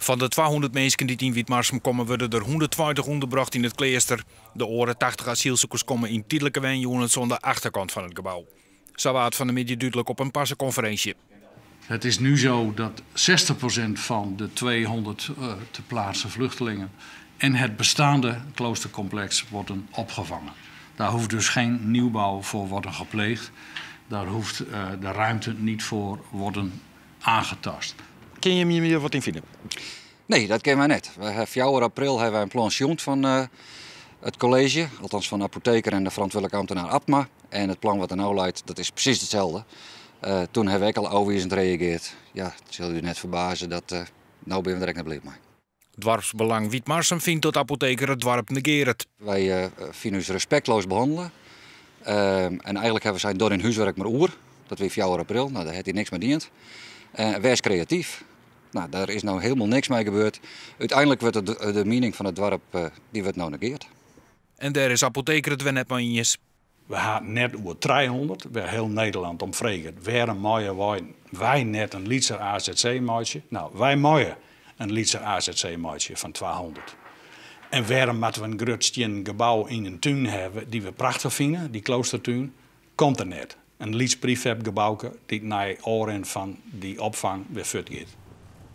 Fan de 200 minsken dy't yn Wytmarsum komme wurde der 120 ûnderbrocht yn it kleaster. De oare 80 asylsikers komme yn tydlike wenunits oan de achterkant fan it gebou. Sa waard fan 'e middei dúdlik op in parsekonferinsje. Het is nu zo dat 60% van de 200 te plaatsen vluchtelingen in het bestaande kloostercomplex worden opgevangen. Daar hoeft dus geen nieuwbouw voor worden gepleegd. Daar hoeft de ruimte niet voor worden aangetast. Kin jim hjir wat yn fine? Nee, dat kinne wy net. Wy ha 4 april hawwe wy in plan sjoen fan it kolleezje, althans fan de apoteker en de ferantwurdlike ambtenaar Abma. En it plan wat der no leit, dat is presys itselde. Toen hawwe wy ek al ôfwizend reagearre. Ja, it sil u net ferbaze dat no binne we der ek net bliid mei. Doarpsbelang Wytmarsum fynt dat Apotheker it doarp negearret. Wy fine ús respektleas behannele. En eigenlik hawwe sy doch dyn húswurk mar oer. Dat wie 4 april, no, dêr hat hy niks mei dien. Wês kreatyf. No, dêr is no hielendal niks mei gebeurd. Uteinlik wurdt de miening fan it doarp dy wurdt no negeard. En dêr is Apotheker it wer net mei iens. We ha it net oer 300, wêr hiel Nederlân om freget. Wêrom meie wy net in lytser AZC meitsje? No, wy meie in lytser AZC meitsje fan 200. En wêrom moatte we in grut stiennen gebou yn in tún hawwe dy't we prachtich fine, dy kloostertún? Komt der net. In lyts prefab gebouke dy't nei ôfrin fan dy opfang wer fuortgiet.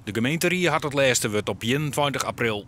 De gemeenterie hat it lêste wurd op 21 april.